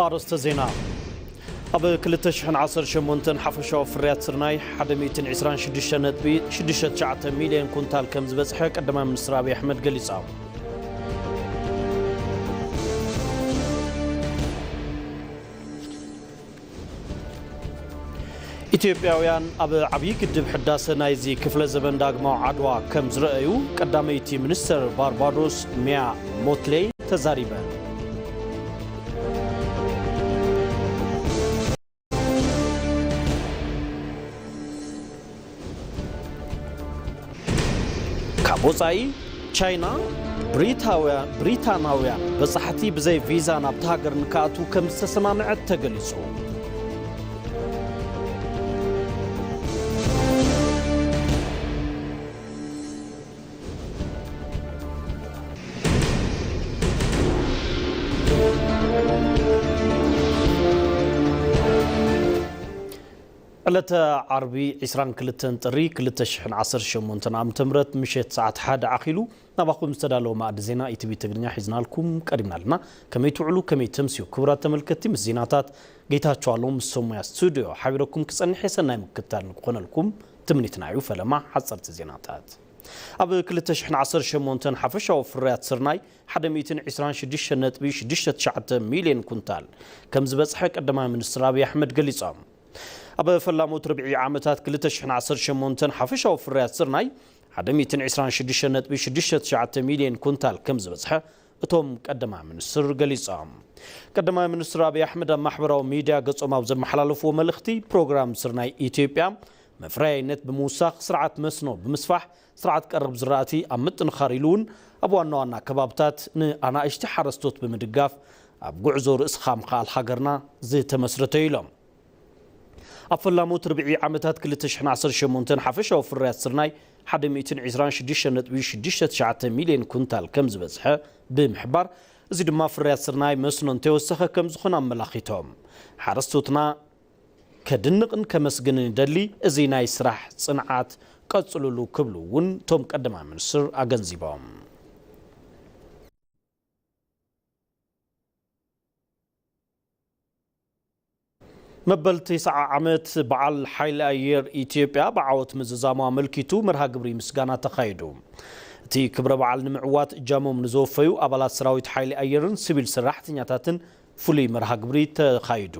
ኣርእስተ ዜና። ኣብ ክልተ ሽሕን ዓሰርተ ሸሞንተን ሓፈሻዊ ፍርያት ስርናይ ሓደ ሚእትን ዕስራን ሽዱሽተ ነጥቢ ሽዱሽተ ትሽዓተ ሚልዮን ኩንታል ከም ዝበጽሐ ቀዳማይ ሚኒስትር ኣብይ ኣሕመድ ገሊጾም። ኢትዮጵያውያን ኣብ ዓብዪ ግድብ ሕዳሰ ናይዚ ክፍለ ዘበን ዳግማዊ ዓድዋ ከም ዝረኣዩ ቀዳመይቲ ሚኒስትር ባርባዶስ ሚያ ሞትሌይ ተዛሪበን። ካብ ወጻኢ፣ ቻይና ብሪታውያ-፣ ብሪታናውያን በጻሕቲ ብዘይ ቪዛ ናብታ ሃገር ንክኣትዉ ከም ዝተሰማምዐት ተገሊጹ። ዕለተ ዓርቢ ዕስራን ክልተን ጥሪ ክልተ ሽሕን ዓሰርተ ሸሞንተን ዓመተ ምህረት ምሸት ሰዓት ሓደ ዓኺሉ ናባኹም ዝተዳለወ ማእዲ ዜና ኢቲቪ ትግርኛ ሒዝናልኩም ቀሪብና ኣለና። ከመይ ትውዕሉ፣ ከመይ ተምስዩ? ክቡራት ተመልከትቲ፣ ምስ ዜናታት ጌታቸው ኣለዉ ምስ ሰሙያ ስቱዲዮ ሓቢረኩም ክጸንሕ የሰናይ ምክትታል ንክኾነልኩም ትምኒትና እዩ። ፈለማ ሓጸርቲ ዜናታት። ኣብ ክልተ ሽሕን ዓሰርተ ሸሞንተን ሓፈሻዊ ፍርያት ስርናይ ሓደ ሚእትን ዕስራን ሽዱሽተ ነጥቢ ሽዱሽተ ትሽዓተ ሚልዮን ኩንታል ከም ዝበጽሐ ቀዳማይ ሚኒስትር ኣብይ ኣሕመድ ገሊጾም። ኣብ ፈላሞት ርብዒ ዓመታት ክልተ ሽሕን ዓሰርተ ሸሞንተን ሓፈሻዊ ፍርያት ስርናይ ሓደ ሚእትን ዕስራን ሽዱሽተ ነጥቢ ሽዱሽተ ትሽዓተ ሚልዮን ኩንታል ከም ዝበጽሐ እቶም ቀዳማይ ሚኒስትር ገሊጾም። ቀዳማይ ሚኒስትር ኣብይ ኣሕመድ ኣብ ማሕበራዊ ሚድያ ገጾም ኣብ ዘመሓላለፍዎ መልእኽቲ፣ ፕሮግራም ስርናይ ኢትዮጵያ መፍረያይነት ብምውሳኽ፣ ስርዓት መስኖ ብምስፋሕ፣ ስርዓት ቀረብ ዝራእቲ ኣብ ምጥንኻር ኢሉ እውን ኣብ ዋና ዋና ከባብታት ንኣናእሽቲ ሓረስቶት ብምድጋፍ ኣብ ጉዕዞ ርእስኻ ምኽኣል ሃገርና ዝተመስረተ ኢሎም። ኣብ ፈላሞት ርብዒ ዓመታት ክልተ ሽሕን ዓሰርተ ሸሞንተን ሓፈሻዊ ፍርያት ስርናይ ሓደ ሚእትን ዕስራን ሽዱሽተ ነጥቢ ሽዱሽተ ትሽዓተ ሚልዮን ኩንታል ከም ዝበጽሐ ብምሕባር፣ እዚ ድማ ፍርያት ስርናይ መስኖ እንተይወሰኸ ከም ዝኾነ ኣመላኺቶም። ሓረስቶትና ከድንቕን ከመስግንን ይደሊ። እዚ ናይ ስራሕ ጽንዓት ቀጽሉሉ ክብሉ እውን እቶም ቀዳማይ ሚኒስትር ኣገንዚቦም። መበል ተስዓ ዓመት በዓል ሓይሊ ኣየር ኢትዮጵያ ብዓወት ምዝዛሙ ኣመልኪቱ መርሃ ግብሪ ምስጋና ተኻይዱ። እቲ ክብረ በዓል ንምዕዋት እጃሞም ንዘወፈዩ ኣባላት ሰራዊት ሓይሊ ኣየርን ሲቪል ሰራሕተኛታትን ፍሉይ መርሃ ግብሪ ተኻይዱ።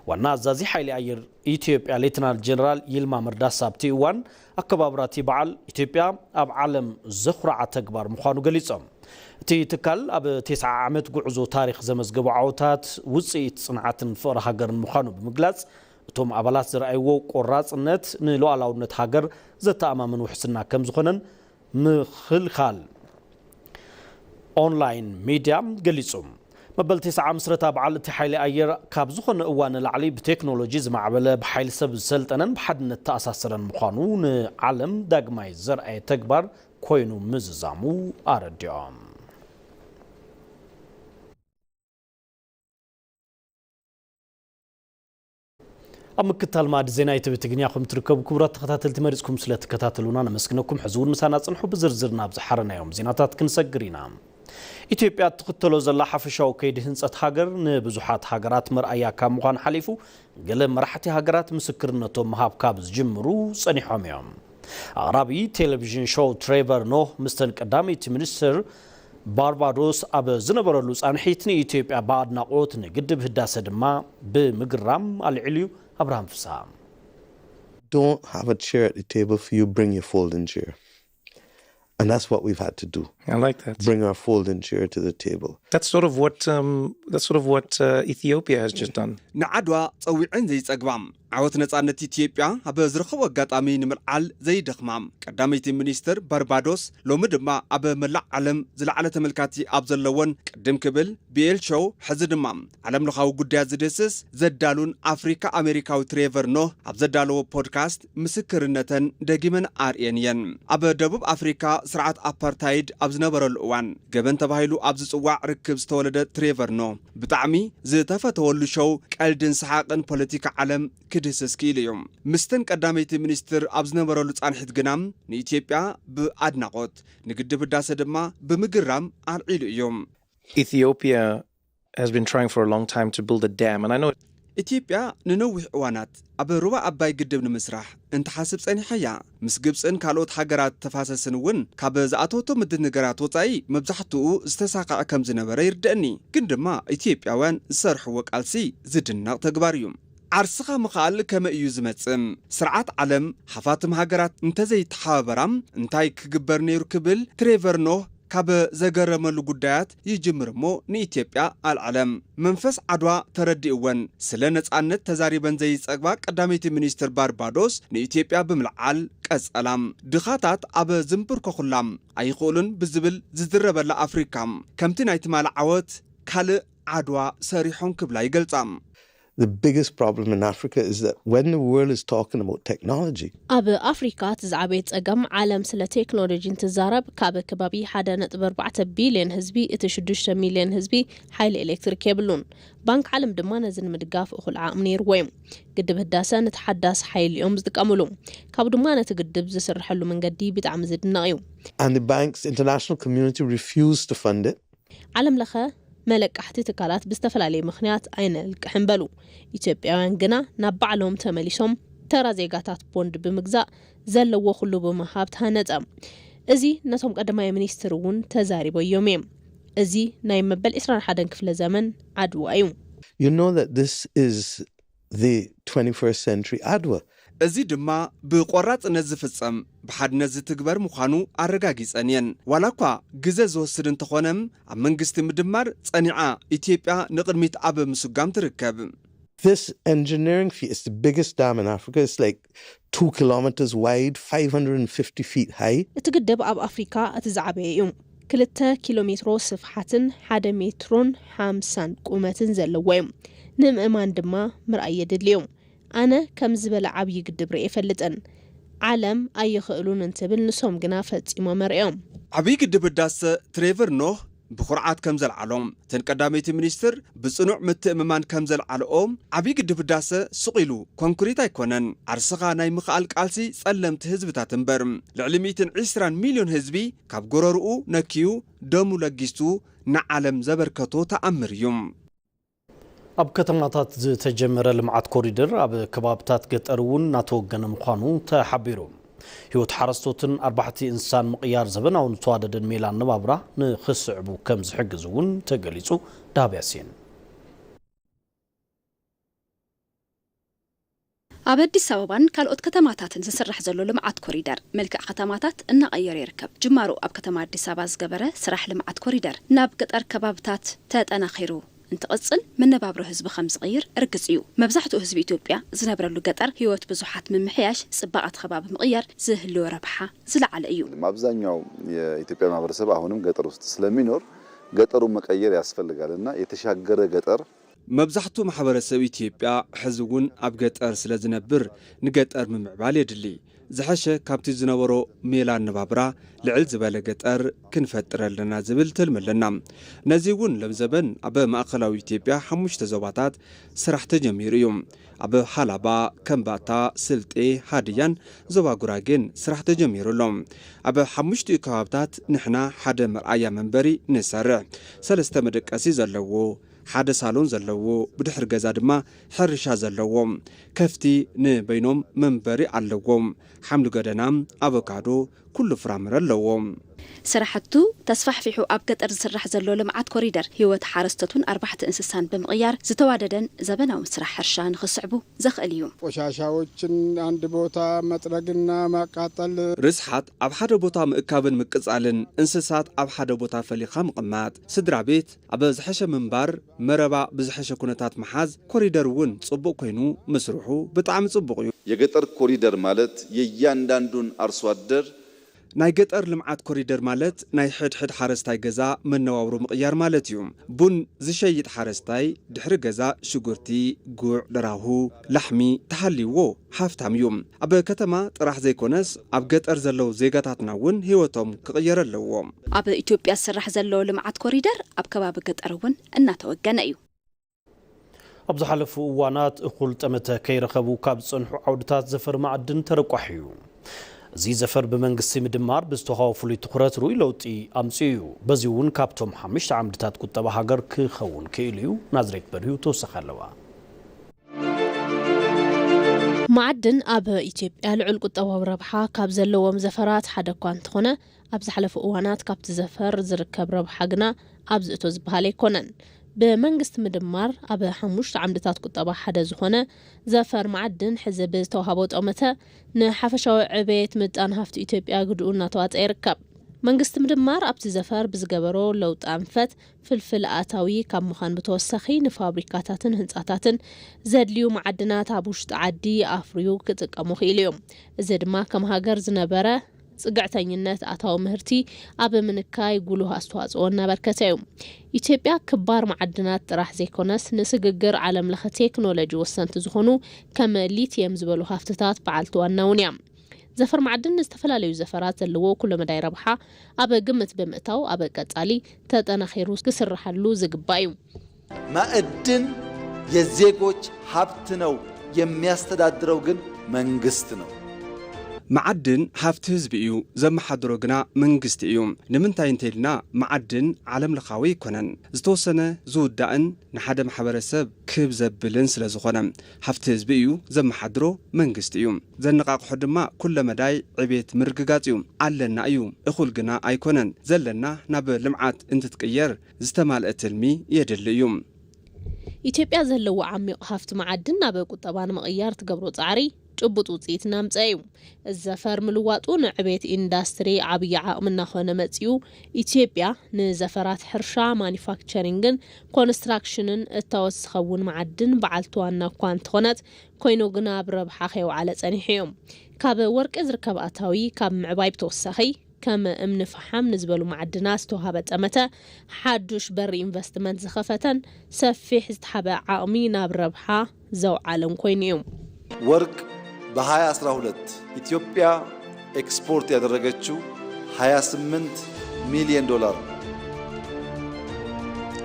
ዋና ኣዛዚ ሓይሊ ኣየር ኢትዮጵያ ሌተናል ጀነራል ይልማ መርዳሳ ኣብቲ እዋን ኣከባብራ እቲ በዓል ኢትዮጵያ ኣብ ዓለም ዘኹርዓ ተግባር ምዃኑ ገሊጾም። እቲ ትካል ኣብ ተስዓ ዓመት ጉዕዞ ታሪኽ ዘመዝገቡ ዓወታት ውጽኢት ጽንዓትን ፍቕሪ ሃገርን ምዃኑ ብምግላጽ፣ እቶም ኣባላት ዘርኣይዎ ቆራጽነት ንሉዓላውነት ሃገር ዘተኣማምን ውሕስና ከም ዝኾነን ምኽልኻል ኦንላይን ሚድያ ገሊጹ። መበል ተስዓ ምስረታ በዓል እቲ ሓይሊ ኣየር ካብ ዝኾነ እዋን ንላዕሊ ብቴክኖሎጂ ዝማዕበለ፣ ብሓይሊ ሰብ ዝሰልጠነን ብሓድነት ተኣሳሰረን ምዃኑ ንዓለም ዳግማይ ዘርኣየ ተግባር ኮይኑ ምዝዛሙ ኣረዲኦም። ኣብ ምክታል ማዕዲ ዜና ኢቲቪ ትግርኛ ከም ትርከቡ ክቡራት ተኸታተልቲ መሪጽኩም ስለ ትከታተሉና ነመስግነኩም። ሕዚ እውን ምሳና ጽንሑ፣ ብዝርዝር ናብ ዝሓረናዮም ዜናታት ክንሰግር ኢና። ኢትዮጵያ እትኽተሎ ዘላ ሓፈሻዊ ከይዲ ህንጸት ሃገር ንብዙሓት ሃገራት መርኣያ ካብ ምዃን ሓሊፉ፣ ገለ መራሕቲ ሃገራት ምስክርነቶም ምሃብ ካብ ዝጅምሩ ጸኒሖም እዮም። ኣቕራቢ ቴሌቪዥን ሾው ትሬቨር ኖህ ምስተን ቀዳመይቲ ሚኒስትር ባርባዶስ ኣብ ዝነበረሉ ጻንሒት፣ ንኢትዮጵያ ብኣድናቖት ንግድብ ህዳሰ ድማ ብምግራም ኣልዒሉ እዩ። ኣብርሃም ፍስሃ። Don't have a chair at the table for you, bring your folding chair. And that's what we've had to do. I like that. Bring our folding chair to the table. That's sort of what um, that's sort of what uh, Ethiopia has just done. ንዓድዋ ጸዊዐን ዘይጸግባ ዓወት ነጻነት ኢትዮጵያ ኣብ ዝረኸቦ ኣጋጣሚ ንምልዓል ዘይደኽማ ቀዳመይቲ ሚኒስትር ባርባዶስ፣ ሎሚ ድማ ኣብ መላእ ዓለም ዝለዓለ ተመልካቲ ኣብ ዘለዎን ቅድም ክብል ብኤል ሾው፣ ሕዚ ድማ ዓለም ለኻዊ ጉዳያት ዝድህስስ ዘዳሉን ኣፍሪካ ኣሜሪካዊ ትሬቨር ኖህ ኣብ ዘዳለዎ ፖድካስት ምስክርነተን ደጊመን ኣርእየን እየን። ኣብ ደቡብ ኣፍሪካ ስርዓት ኣፓርታይድ ኣብ ዝነበረሉ እዋን ገበን ተባሂሉ ኣብ ዝጽዋዕ ርክብ ዝተወለደ ትሬቨር ኖህ ብጣዕሚ ዝተፈተወሉ ሾው ቀልድን ሰሓቕን ፖለቲካ ዓለም ክድህስስ ክኢሉ እዩ። ምስተን ቀዳመይቲ ሚኒስትር ኣብ ዝነበረሉ ጻንሒት ግና ንኢትዮጵያ ብኣድናቖት ንግድብ ህዳሰ ድማ ብምግራም ኣልዒሉ እዩ። Ethiopia has been trying for a long time to build a dam, and I know ኢትዮጵያ ንነዊሕ እዋናት ኣብ ሩባ ኣባይ ግድብ ንምስራሕ እንትሓስብ ጸኒሓ እያ። ምስ ግብጽን ካልኦት ሃገራት ተፋሰስን እውን ካብ ዝኣተወቶ ምድንጋራት ወጻኢ መብዛሕትኡ ዝተሳኽዐ ከም ዝነበረ ይርደእኒ። ግን ድማ ኢትዮጵያውያን ዝሰርሕዎ ቃልሲ ዝድነቕ ተግባር እዩ። ዓርስኻ ምኽኣል ከመይ እዩ ዝመጽእ? ስርዓት ዓለም ሃፋትም ሃገራት እንተዘይተሓባበራ እንታይ ክግበር ነይሩ ክብል ትሬቨር ኖህ ካብ ዘገረመሉ ጉዳያት ይጅምር እሞ ንኢትዮጵያ ኣልዓለ። መንፈስ ዓድዋ ተረዲእወን ስለ ነጻነት ተዛሪበን ዘይጸግባ ቀዳመይቲ ሚኒስትር ባርባዶስ ንኢትዮጵያ ብምልዓል ቀጸላ። ድኻታት ኣብ ዝንብርከኹላ ኣይኽእሉን ብዝብል ዝዝረበላ ኣፍሪካ ከምቲ ናይ ትማሊ ዓወት ካልእ ዓድዋ ሰሪሖም ክብላ ይገልጻ። The biggest problem in Africa is that when the world is talking about technology, ኣብ ኣፍሪካ እቲ ዝዓበየ ጸገም ዓለም ስለ ቴክኖሎጂ እንትዛረብ ካብ ከባቢ ሓደ ነጥቢ ኣርባዕተ ቢልዮን ህዝቢ እቲ ሽዱሽተ ሚልዮን ህዝቢ ሓይሊ ኤሌክትሪክ የብሉን። ባንክ ዓለም ድማ ነዚ ንምድጋፍ እኹል ዓቕሚ ነይርዎ እዩ። ግድብ ህዳሰ ንተሓዳሲ ሓይሊ እዮም ዝጥቀምሉ። ካብኡ ድማ ነቲ ግድብ ዝስርሐሉ መንገዲ ብጣዕሚ ዝድነቕ እዩ። and the banks, international community refused to fund it. ዓለም ለኸ መለቃሕቲ ትካላት ብዝተፈላለየ ምኽንያት ኣይነልቅሕን በሉ። ኢትዮጵያውያን ግና ናብ ባዕሎም ተመሊሶም ተራ ዜጋታት ቦንድ ብምግዛእ ዘለዎ ኩሉ ብምሃብ ተሃነጸ። እዚ ነቶም ቀዳማይ ሚኒስትር እውን ተዛሪቦዮም እዮም። እዚ ናይ መበል ዕስራን ሓደን ክፍለ ዘመን ዓድዋ እዩ። You know that this is the twenty-first century Adwa. እዚ ድማ ብቆራጽነት ዝፍጸም ብሓድነት ዝትግበር ምዃኑ ኣረጋጊጸን እየን። ዋላ እኳ ግዘ ዝወስድ እንተኾነ ኣብ መንግስቲ ምድማር ጸኒዓ ኢትዮጵያ ንቕድሚት ኣብ ምስጓም ትርከብ። This engineering feat is the biggest dam in Africa. It's like two kilometers wide, five hundred and fifty feet high. እቲ ግድብ ኣብ ኣፍሪካ እቲ ዝዓበየ እዩ። ክልተ ኪሎ ሜትሮ ስፍሓትን ሓደ ሜትሮን ሓምሳን ቁመትን ዘለዎ እዩ። ንምእማን ድማ ምርኣይ የድሊ እዩ። ኣነ ከም ዝበለ ዓብዪ ግድብ ርኤ ይፈልጥን። ዓለም ኣይኽእሉን እንትብል ንሶም ግና ፈጺሞም ኣርእዮም። ዓብዪ ግድብ ህዳሰ ትሬቨር ኖህ ብኩርዓት ከም ዘልዓሎ እተን ቀዳመይቲ ሚኒስትር ብጽኑዕ ምትእምማን ከም ዘልዓልኦ ዓብዪ ግድብ ህዳሰ ስቕ ኢሉ ኮንክሪት ኣይኮነን። ዓርስኻ ናይ ምኽኣል ቃልሲ ጸለምቲ ህዝብታት እምበር ልዕሊ ሚእትን ዕስራን ሚልዮን ህዝቢ ካብ ጎረርኡ ነኪዩ ደሙ ለጊሱ ንዓለም ዘበርከቶ ተኣምር እዩ። ኣብ ከተማታት ዝተጀመረ ልምዓት ኮሪደር ኣብ ከባብታት ገጠር እውን እናተወገነ ምዃኑ ተሓቢሩ። ህይወት ሓረስቶትን ኣርባሕቲ እንስሳን ምቕያር ዘበናውን ዝተዋደደን ሜላ ኣነባብራ ንኽስዕቡ ከም ዝሕግዝ እውን ተገሊጹ። ዳብ ያሲን። ኣብ ኣዲስ ኣበባን ካልኦት ከተማታትን ዝስራሕ ዘሎ ልምዓት ኮሪደር መልክዕ ከተማታት እናቐየረ ይርከብ። ጅማሮ ኣብ ከተማ ኣዲስ ኣበባ ዝገበረ ስራሕ ልምዓት ኮሪደር ናብ ገጠር ከባብታት ተጠናኺሩ እንትቕጽል መነባብሮ ህዝቢ ከም ዝቕይር ርግጽ እዩ። መብዛሕትኡ ህዝቢ ኢትዮጵያ ዝነብረሉ ገጠር ህይወት ብዙሓት ምምሕያሽ፣ ጽባቐ እቲ ከባቢ ምቕያር ዝህልዎ ረብሓ ዝለዓለ እዩ። አብዛኛው የኢትዮጵያ ማህበረሰብ አሁንም ገጠር ውስጥ ስለሚኖር ገጠሩን መቀየር ያስፈልጋል እና የተሻገረ ገጠር መብዛሕትኡ ማሕበረሰብ ኢትዮጵያ ሕዚ እውን ኣብ ገጠር ስለ ዝነብር ንገጠር ምምዕባል የድሊ። ዝሐሸ ካብቲ ዝነበሮ ሜላ ኣነባብራ ልዕል ዝበለ ገጠር ክንፈጥር ኣለና ዝብል ትልሚ ኣለና። ነዚ እውን ሎም ዘበን ኣብ ማእኸላዊ ኢትዮጵያ ሓሙሽተ ዞባታት ስራሕ ተጀሚሩ እዩ። ኣብ ሃላባ፣ ከምባታ፣ ስልጤ፣ ሃድያን ዞባ ጉራጌን ስራሕ ተጀሚሩ ኣሎ። ኣብ ሓሙሽቲኡ ከባብታት ንሕና ሓደ መርኣያ መንበሪ ንሰርሕ። ሰለስተ መደቀሲ ዘለዎ፣ ሓደ ሳሎን ዘለዎ፣ ብድሕሪ ገዛ ድማ ሕርሻ ዘለዎ። ከፍቲ ንበይኖም መንበሪ ኣለዎም። ሓምሊ ገደና፣ ኣቮካዶ፣ ኩሉ ፍራምረ ኣለዎም። ስራሕቱ ተስፋሕፊሑ ኣብ ገጠር ዝስራሕ ዘሎ ልምዓት ኮሪደር ህይወት ሓረስቶትን ኣርባሕቲ እንስሳን ብምቕያር ዝተዋደደን ዘበናውን ስራሕ ሕርሻ ንኽስዕቡ ዘኽእል እዩ። ቆሻሻዎችን አንድ ቦታ መጥረግና ማቃጠል። ርስሓት ኣብ ሓደ ቦታ ምእካብን ምቅጻልን፣ እንስሳት ኣብ ሓደ ቦታ ፈሊኻ ምቕማጥ፣ ስድራ ቤት ኣብ ዝሐሸ ምንባር፣ መረባ ብዝሐሸ ኩነታት ምሓዝ፣ ኮሪደር እውን ጽቡቕ ኮይኑ ምስርሑ ብጣዕሚ ጽቡቕ እዩ። የገጠር ኮሪደር ማለት የእያንዳንዱን አርሶ አደር ናይ ገጠር ልምዓት ኮሪደር ማለት ናይ ሕድሕድ ሓረስታይ ገዛ መነባብሮ ምቕያር ማለት እዩ። ቡን ዝሸይጥ ሓረስታይ ድሕሪ ገዛ ሽጉርቲ፣ ጉዕ፣ ደራሁ፣ ላሕሚ ተሃልይዎ ሃፍታም እዩ። ኣብ ከተማ ጥራሕ ዘይኮነስ ኣብ ገጠር ዘለዉ ዜጋታትና እውን ህይወቶም ክቕየር ኣለዎ። ኣብ ኢትዮጵያ ዝስራሕ ዘሎ ልምዓት ኮሪደር ኣብ ከባቢ ገጠር እውን እናተወገነ እዩ። ኣብ ዝሓለፉ እዋናት እኹል ጠመተ ከይረኸቡ ካብ ዝጸንሑ ዓውድታት ዘፈር መኣድን ተረቋሒ'ዩ። እዚ ዘፈር ብመንግስቲ ምድማር ብዝተዋህቦ ፍሉይ ትኹረት ርኡይ ለውጢ ኣምጺኡ እዩ። በዚ እውን ካብቶም ሓሙሽተ ዓምድታት ቁጠባ ሃገር ክኸውን ክኢሉ እዩ። ናዝሬት በርሁ ተወሳኺ ኣለዋ። መዓድን ኣብ ኢትዮጵያ ልዑል ቁጠባዊ ረብሓ ካብ ዘለዎም ዘፈራት ሓደ እኳ እንተኾነ፣ ኣብ ዝሓለፉ እዋናት ካብቲ ዘፈር ዝርከብ ረብሓ ግና ኣብዚ እቶ ዝበሃል ኣይኮነን። ብመንግስቲ ምድማር ኣብ ሓሙሽተ ዓምድታት ቁጠባ ሓደ ዝኾነ ዘፈር መዓድን ሕዚ ብዝተዋህቦ ጠመተ ንሓፈሻዊ ዕቤት ምጣን ሃፍቲ ኢትዮጵያ ግድኡ እናተዋፀ ይርከብ። መንግስቲ ምድማር ኣብቲ ዘፈር ብዝገበሮ ለውጢ ኣንፈት ፍልፍል ኣታዊ ካብ ምዃን ብተወሳኺ ንፋብሪካታትን ህንፃታትን ዘድልዩ መዓድናት ኣብ ውሽጢ ዓዲ ኣፍርዩ ክጥቀሙ ክኢሉ እዩ። እዚ ድማ ከም ሃገር ዝነበረ ፅግዕተኝነት ኣታዊ ምህርቲ ኣብ ምንካይ ጉሉህ ኣስተዋፅኦ እናበርከተ እዩ። ኢትዮጵያ ክባር መዓድናት ጥራሕ ዘይኮነስ ንስግግር ዓለም ለኸ ቴክኖሎጂ ወሰንቲ ዝኾኑ ከም ሊትየም ዝበሉ ሃፍትታት በዓልቲ ዋና እውን እያ። ዘፈር መዓድን ንዝተፈላለዩ ዘፈራት ዘለዎ ኩለመዳይ ረብሓ ኣብ ግምት ብምእታው ኣብ ቀፃሊ ተጠናኺሩ ክስርሓሉ ዝግባእ እዩ። ማዕድን የዜጎች ሀብት ነው፣ የሚያስተዳድረው ግን መንግስት ነው። መዓድን ሃፍቲ ህዝቢ እዩ፣ ዘመሓድሮ ግና መንግስቲ እዩ። ንምንታይ እንተኢልና መዓድን ዓለም ለኻዊ ኣይኮነን። ዝተወሰነ ዝውዳእን ንሓደ ማሕበረሰብ ክብ ዘብልን ስለ ዝኾነ፣ ሃፍቲ ህዝቢ እዩ፣ ዘመሓድሮ መንግስቲ እዩ። ዘነቓቕሖ ድማ ኩለ መዳይ ዕቤት ምርግጋፅ እዩ። ኣለና እዩ እኹል ግና ኣይኮነን። ዘለና ናብ ልምዓት እንትትቅየር ዝተማልአ ትልሚ የድሊ እዩ። ኢትዮጵያ ዘለዎ ዓሚቕ ሃፍቲ መዓድን ናብ ቁጠባ ንምቕያር ትገብሮ ፃዕሪ ጭቡጥ ውፅኢት እናምፀአ እዩ። እዚ ዘፈር ምልዋጡ ንዕቤት ኢንዳስትሪ ዓብዪ ዓቕሚ እናኾነ መፂኡ። ኢትዮጵያ ንዘፈራት ሕርሻ፣ ማኒፋክቸሪንግን ኮንስትራክሽንን እተወስኸውን መዓድን በዓልቲ ዋና እኳ እንተኾነት፣ ኮይኑ ግና ኣብ ረብሓ ከይወዓለ ፀኒሑ እዩ። ካብ ወርቂ ዝርከብ ኣታዊ ካብ ምዕባይ ብተወሳኺ ከም እምኒ ፈሓም ንዝበሉ መዓድናት ዝተዋሃበ ጠመተ ሓዱሽ በሪ ኢንቨስትመንት ዝኸፈተን ሰፊሕ ዝተሓበ ዓቕሚ ናብ ረብሓ ዘውዓለን ኮይኑ እዩ። ወርቅ በ2012 ኢትዮጵያ ኤክስፖርት ያደረገችው 28 ሚሊዮን ዶላር ነው።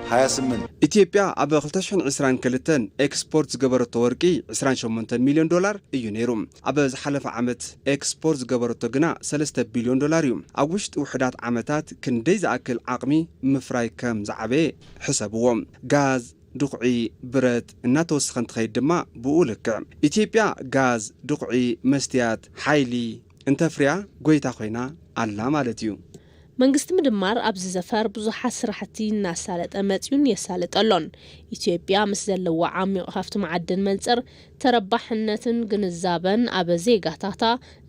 28 ኢትዮጵያ ኣብ 2022 ኤክስፖርት ዝገበረቶ ወርቂ 28 ሚሊዮን ዶላር እዩ ነይሩ። ኣብ ዝሓለፈ ዓመት ኤክስፖርት ዝገበረቶ ግና 3 ቢልዮን ዶላር እዩ። ኣብ ውሽጢ ውሑዳት ዓመታት ክንደይ ዝኣክል ዓቕሚ ምፍራይ ከም ዝዓበየ ሕሰብዎ። ጋዝ፣ ድኹዒ፣ ብረት እናተወሰኸ እንትኸይድ ድማ ብኡ ልክዕ ኢትዮጵያ ጋዝ፣ ድኹዒ፣ መስትያት፣ ሓይሊ እንተፍርያ ጎይታ ኮይና ኣላ ማለት እዩ። መንግስቲ ምድማር ኣብዚ ዘፈር ብዙሓት ስራሕቲ እናሳለጠ መፅዩን የሳልጠ ኣሎን። ኢትዮጵያ ምስ ዘለዎ ዓሚቕ ሃፍቲ መዓድን መንፅር ተረባሕነትን ግንዛበን ኣብ ዜጋታታ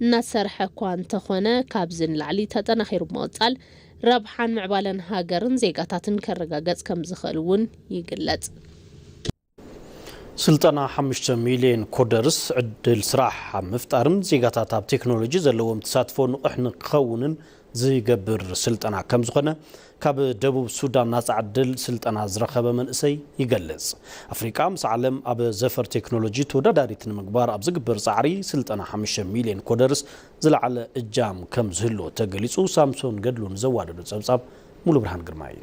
እናሰርሐ እኳ እንተኾነ ካብዚ ንላዕሊ ተጠናኺሩ ብምቕፃል ረብሓን ምዕባለን ሃገርን ዜጋታትን ከረጋገፅ ከምዝኽእል እውን ይግለፅ። ስልጠና ሓሙሽተ ሚልዮን ኮደርስ ዕድል ስራሕ ኣብ ምፍጣርን ዜጋታት ኣብ ቴክኖሎጂ ዘለዎም ተሳትፎ ንቑሕ ንክኸውንን ዝገብር ስልጠና ከም ዝኾነ ካብ ደቡብ ሱዳን ናፃ ዕድል ስልጠና ዝረኸበ መንእሰይ ይገልፅ። ኣፍሪቃ ምስ ዓለም ኣብ ዘፈር ቴክኖሎጂ ተወዳዳሪት ንምግባር ኣብ ዝግበር ፃዕሪ ስልጠና ሓሙሽተ ሚልዮን ኮደርስ ዝለዓለ እጃም ከም ዝህልዎ ተገሊፁ። ሳምሶን ገድሉ ንዘዋደዶ ፀብፃብ ሙሉ ብርሃን ግርማ እዩ።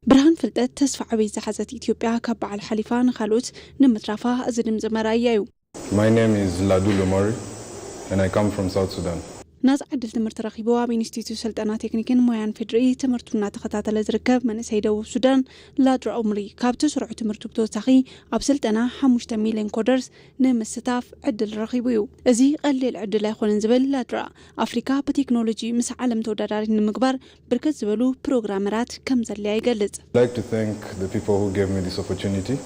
ብርሃን ፍልጠት ተስፋ ዕቤት ዝሓዘት ኢትዮጵያ ካብ በዓል ሓሊፋ ንኻልኦት ንምትራፋ እዚ ድምፂ መርኣያ እዩ። My name is Ladu Lomori and I come from South Sudan. ናፃ ዕድል ትምህርቲ ረኺቡ ኣብ ኢንስቲትዩት ስልጠና ቴክኒክን ሞያን ፌድሪ ትምህርቱ እናተኸታተለ ዝርከብ መንእሰይ ደቡብ ሱዳን ላድራ ኡምሪ ካብቲ ስሩዕ ትምህርቱ ብተወሳኺ ኣብ ስልጠና ሓሙሽተ ሚልዮን ኮደርስ ንምስታፍ ዕድል ረኺቡ እዩ። እዚ ቀሊል ዕድል ኣይኮነን ዝብል ላድራ ኣፍሪካ ብቴክኖሎጂ ምስ ዓለም ተወዳዳሪት ንምግባር ብርክት ዝበሉ ፕሮግራመራት ከም ዘድልያ ይገልጽ። I'd like to thank the people who gave me this opportunity.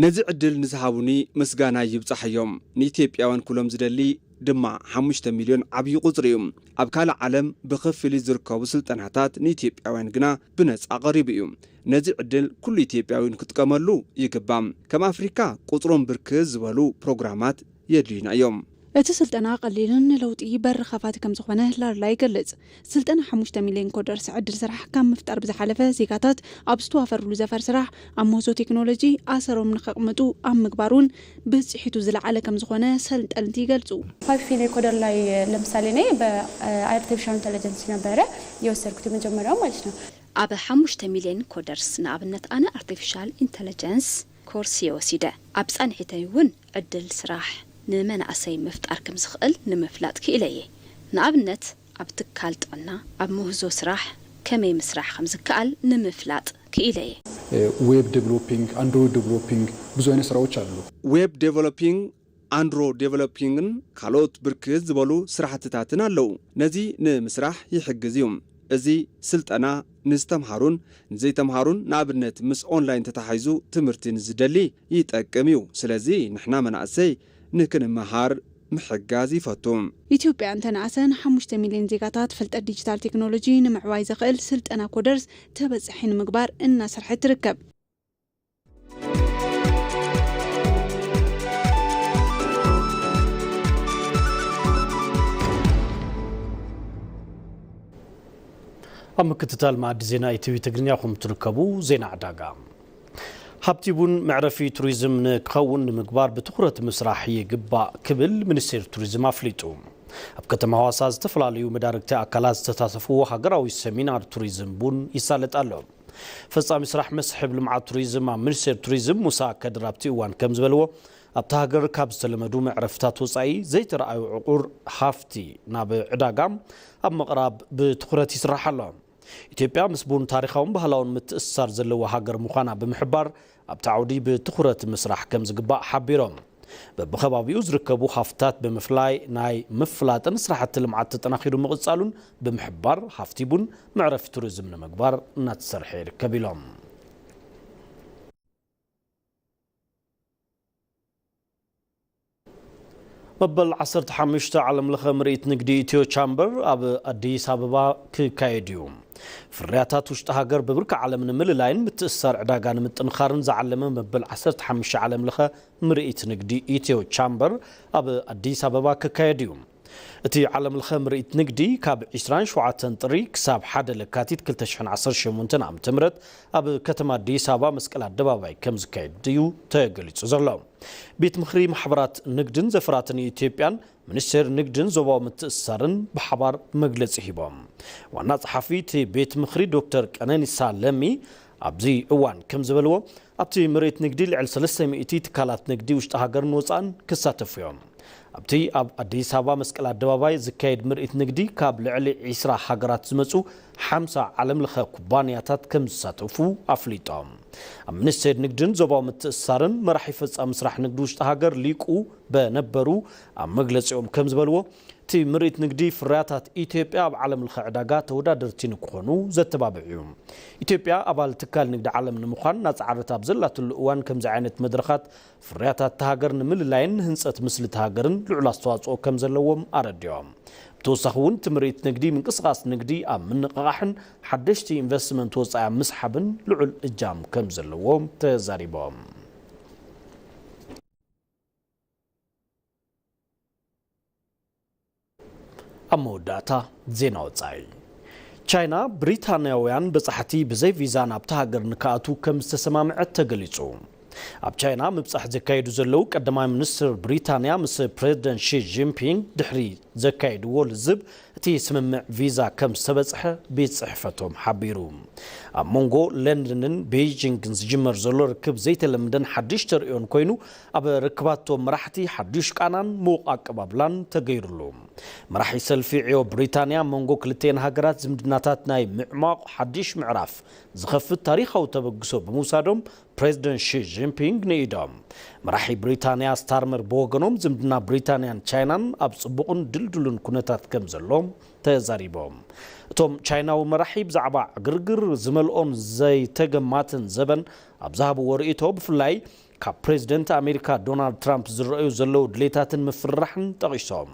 ነዚ ዕድል ንዝሃቡኒ ምስጋና ይብጻሓዮም። ንኢትዮጵያውያን ኩሎም ዝደሊ ድማ ሓሙሽተ ሚልዮን ዓብዪ ቁጽሪ እዩ። ኣብ ካልእ ዓለም ብኽፍሊት ዝርከቡ ስልጠናታት ንኢትዮጵያውያን ግና ብነጻ ቀሪቡ እዩ። ነዚ ዕድል ኩሉ ኢትዮጵያዊ ክጥቀመሉ ይግባእ። ከም ኣፍሪካ ቁጽሮም ብርክት ዝበሉ ፕሮግራማት የድልዩና እዮም። እቲ ስልጠና ቀሊልን ንለውጢ በር ኸፋቲ ከም ዝኾነ ላድራ ይገልጽ። ስልጠና ሓሙሽተ ሚልዮን ኮደርስ ዕድል ስራሕ ካብ ምፍጣር ብዝሓለፈ ዜጋታት ኣብ ዝተዋፈርሉ ዘፈር ስራሕ ኣብ ምህዞ ቴክኖሎጂ ኣሰሮም ንኸቕምጡ ኣብ ምግባር እውን ብፅሒቱ ዝለዓለ ከም ዝኾነ ሰልጠንቲ ይገልጹ። ፋይቭ ፊልድ ኮደር ላይ ለምሳሌ እኔ በአርቲፊሻል ኢንቴሊጀንስ ነበረ የወሰድኩት የመጀመሪያው ማለት ነው። ኣብ ሓሙሽተ ሚልዮን ኮደርስ ንኣብነት ኣነ ኣርቲፊሻል ኢንቴሊጀንስ ኮርስ እየ ወሲደ። ኣብ ፃንሒተይ እውን ዕድል ስራሕ ንመናእሰይ ምፍጣር ከም ዝኽእል ንምፍላጥ ክኢለ እየ። ንኣብነት ኣብ ትካል ጥዕና ኣብ ምህዞ ስራሕ ከመይ ምስራሕ ከም ዝከኣል ንምፍላጥ ክኢለ እየ። ዌብ ዴቨሎፒንግ፣ ኣንድሮይድ ዴቨሎፒንግ፣ ብዙ ዓይነት ስራዎች አሉ። ዌብ ዴቨሎፒንግ፣ ኣንድሮ ዴቨሎፒንግን ካልኦት ብርክት ዝበሉ ስራሕትታትን ኣለዉ። ነዚ ንምስራሕ ይሕግዝ እዩ። እዚ ስልጠና ንዝተምሃሩን ንዘይተምሃሩን ንኣብነት ምስ ኦንላይን ተታሒዙ ትምህርቲ ንዝደሊ ይጠቅም እዩ። ስለዚ ንሕና መናእሰይ ንክንመሃር ምሕጋዝ ይፈቱ። ኢትዮጵያ እንተነኣሰ ንሓሙሽተ ሚልዮን ዜጋታት ፍልጠት ዲጂታል ቴክኖሎጂ ንምዕባይ ዘኽእል ስልጠና ኮደርስ ተበፃሒ ንምግባር እናሰርሐት ትርከብ። ኣብ ምክትታል መኣዲ ዜና ኢቲቪ ትግርኛ ኢኹም ትርከቡ። ዜና ዕዳጋ። ሃብቲ ቡን መዕረፊ ቱሪዝም ንክኸውን ንምግባር ብትኹረት ምስራሕ ይግባእ ክብል ሚኒስቴር ቱሪዝም ኣፍሊጡ። ኣብ ከተማ ሃዋሳ ዝተፈላለዩ መዳርግቲ ኣካላት ዝተሳተፍዎ ሃገራዊ ሰሚናር ቱሪዝም ቡን ይሳለጥ ኣሎ። ፈጻሚ ስራሕ መስሕብ ልምዓት ቱሪዝም ኣብ ሚኒስቴር ቱሪዝም ሙሳ ከድር ኣብቲ እዋን ከም ዝበልዎ፣ ኣብታ ሃገር ካብ ዝተለመዱ መዕረፍታት ወጻኢ ዘይተረኣዩ ዕቑር ሃፍቲ ናብ ዕዳጋ ኣብ ምቕራብ ብትኹረት ይስራሕ ኣሎ። ኢትዮጵያ ምስ ቡን ታሪኻውን ባህላውን ምትእስሳር ዘለዋ ሃገር ምዃና ብምሕባር፣ ኣብቲ ዓውዲ ብትኹረት ምስራሕ ከም ዝግባእ ሓቢሮም። በብኸባቢኡ ዝርከቡ ሃፍትታት ብምፍላይ ናይ ምፍላጥን ስራሕቲ ልምዓት ተጠናኺሩ ምቕጻሉን ብምሕባር፣ ሃፍቲ ቡን መዕረፊ ቱሪዝም ንምግባር እናተሰርሐ ይርከብ ኢሎም። መበል ዓሰርተ ሓሙሽተ ዓለም ለኸ ምርኢት ንግዲ ኢትዮ ቻምበር ኣብ ኣዲስ ኣበባ ክካየድ እዩ። ፍርያታት ውሽጢ ሃገር ብብርኪ ዓለም ንምልላይን ምትእስሳር ዕዳጋ ንምጥንኻርን ዝዓለመ መበል ዓሰርተ ሓሙሽተ ዓለም ለኸ ምርኢት ንግዲ ኢትዮ ቻምበር ኣብ ኣዲስ ኣበባ ክካየድ እዩ። እቲ ዓለም ለኸ ምርኢት ንግዲ ካብ ዕስራን ሸውዓተን ጥሪ ክሳብ ሓደ ለካቲት ክልተ ሽሕን ዓሰርተ ሸሞንተን ዓመተ ምህረት ኣብ ከተማ ኣዲስ ኣበባ መስቀል ኣደባባይ ከም ዝካየድ እዩ ተገሊጹ ዘሎ። ቤት ምኽሪ ማሕበራት ንግድን ዘፈራትን ኢትዮጵያን ሚኒስቴር ንግድን ዞባዊ ምትእስሳርን ብሓባር መግለጺ ሂቦም። ዋና ጸሓፊ እቲ ቤት ምኽሪ ዶክተር ቀነኒሳ ለሚ ኣብዚ እዋን ከም ዝበልዎ፣ ኣብቲ ምርኢት ንግዲ ልዕሊ ሰለስተ ሚእቲ ትካላት ንግዲ ውሽጢ ሃገርን ወጻእን ክሳተፉ እዮም። ኣብቲ ኣብ ኣዲስ ኣበባ መስቀል ኣደባባይ ዝካየድ ምርኢት ንግዲ ካብ ልዕሊ ዒስራ ሃገራት ዝመጹ ሓምሳ ዓለም ለኸ ኩባንያታት ከም ዝሳተፉ ኣፍሊጦም። ኣብ ሚኒስቴር ንግድን ዞባዊ ምትእስሳርን መራሒ ፈጻሚ ስራሕ ንግዲ ውሽጢ ሃገር ሊቁ በነበሩ ኣብ መግለጺኦም ከም ዝበልዎ፣ እቲ ምርኢት ንግዲ ፍርያታት ኢትዮጵያ ኣብ ዓለም ለኸ ዕዳጋ ተወዳደርቲ ንክኾኑ ዘተባብዕ እዩ። ኢትዮጵያ ኣባል ትካል ንግዲ ዓለም ንምዃን እናጸዓረት ኣብ ዘላትሉ እዋን ከምዚ ዓይነት መድረኻት ፍርያታት እታ ሃገር ንምልላይን ንህንጸት ምስሊ እታ ሃገርን ልዑል ኣስተዋጽኦ ከም ዘለዎም ኣረዲኦም። ብተወሳኺ እውን እቲ ምርኢት ንግዲ ምንቅስቓስ ንግዲ ኣብ ምንቕቓሕን ሓደሽቲ ኢንቨስትመንት ወጻኢ ኣብ ምስሓብን ልዑል እጃም ከም ዘለዎም ተዛሪቦም። ኣብ መወዳእታ ዜና ወጻኢ። ቻይና ብሪታንያውያን በጻሕቲ ብዘይ ቪዛ ናብታ ሃገር ንክኣትዉ ከም ዝተሰማምዐት ተገሊጹ። ኣብ ቻይና ምብጻሕ ዘካየዱ ዘለዉ ቀዳማይ ሚኒስትር ብሪታንያ ምስ ፕሬዚደንት ሺ ጂንፒንግ ድሕሪ ዘካየድዎ ልዝብ፣ እቲ ስምምዕ ቪዛ ከም ዝተበጽሐ ቤት ጽሕፈቶም ሓቢሩ። ኣብ መንጎ ለንደንን ቤይጂንግን ዝጅመር ዘሎ ርክብ ዘይተለምደን ሓድሽ ተርእዮን ኮይኑ፣ ኣብ ርክባቶም መራሕቲ ሓድሽ ቃናን ምዉቕ ኣቀባብላን ተገይሩሉ። መራሒ ሰልፊ ዕዮ ብሪታንያ መንጎ ክልቲኤን ሃገራት ዝምድናታት ናይ ምዕሟቕ ሓድሽ ምዕራፍ ዝኸፍት ታሪኻዊ ተበግሶ ብምውሳዶም ፕሬዚደንት ሺ ጂንፒንግ ንኢዶም። መራሒ ብሪታንያ ስታርመር ብወገኖም ዝምድና ብሪታንያን ቻይናን ኣብ ጽቡቕን ድልዱልን ኩነታት ከም ዘሎ ተዛሪቦም። እቶም ቻይናዊ መራሒ ብዛዕባ ዕግርግር ዝመልኦን ዘይተገማትን ዘበን ኣብ ዝሃብዎ ርእይቶ ብፍላይ ካብ ፕሬዚደንት ኣሜሪካ ዶናልድ ትራምፕ ዝረኣዩ ዘለዉ ድሌታትን ምፍርራሕን ጠቒሶም።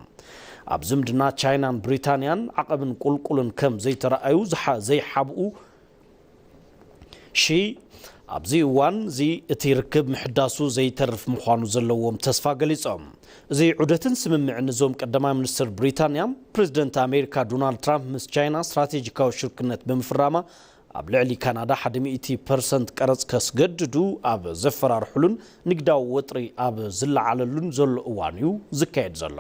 ኣብ ዝምድና ቻይናን ብሪታንያን ዓቐብን ቁልቁልን ከም ዘይተረኣዩ ዝሓ- ዘይሓብኡ ሺ ኣብዚ እዋን እዚ እቲ ርክብ ምሕዳሱ ዘይተርፍ ምዃኑ ዘለዎም ተስፋ ገሊጾም። እዚ ዑደትን ስምምዕን እዞም ቀዳማይ ሚኒስትር ብሪታንያ ፕሬዚደንት ኣሜሪካ ዶናልድ ትራምፕ ምስ ቻይና ስትራቴጂካዊ ሽርክነት ብምፍራማ ኣብ ልዕሊ ካናዳ ሓደ ሚእቲ ፐርሰንት ቀረጽ ከስገድዱ ኣብ ዘፈራርሑሉን ንግዳዊ ወጥሪ ኣብ ዝለዓለሉን ዘሎ እዋን እዩ ዝካየድ ዘሎ።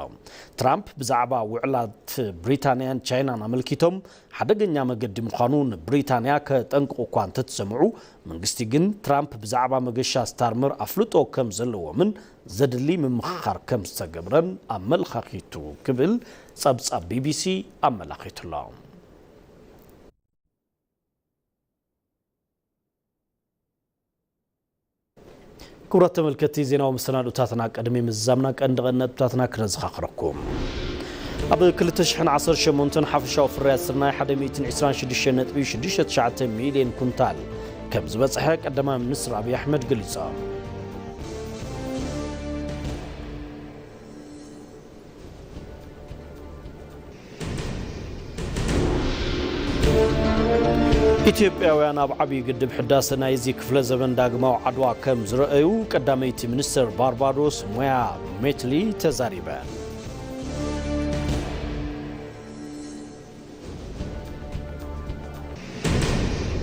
ትራምፕ ብዛዕባ ውዕላት ብሪታንያን ቻይናን ኣመልኪቶም ሓደገኛ መገዲ ምዃኑ ንብሪታንያ ከጠንቅቑ እኳ እንተተሰምዑ፣ መንግስቲ ግን ትራምፕ ብዛዕባ መገሻ ስታርመር ኣፍልጦ ከም ዘለዎምን ዘድሊ ምምኽኻር ከም ዝተገብረን ኣመልኻኺቱ ክብል ጸብጻብ ቢቢሲ ኣመላኺቱ ኣሎ። ክቡራት ተመልከትቲ፣ ዜናዊ መሰናዶታትና ቅድሚ ምዝዛምና ቀንዲ ቀንዲ ነጥብታትና ክነዘኻኽረኩም። ኣብ ክልተ ሽሕን ዓሰርተ ሸሞንተን ሓፈሻዊ ፍርያት ስርናይ ሓደ ሚእትን ዕስራን ሽዱሽተ ነጥቢ ሽዱሽተ ትሽዓተ ሚልዮን ኩንታል ከም ዝበጽሐ ቀዳማይ ሚኒስትር ኣብይ ኣሕመድ ገሊጾም። ኢትዮጵያውያን ኣብ ዓብዪ ግድብ ሕዳሰ ናይዚ ክፍለ ዘበን ዳግማዊ ዓድዋ ከም ዝረኣዩ ቀዳመይቲ ሚኒስትር ባርባዶስ ሞያ ሜትሊ ተዛሪበን።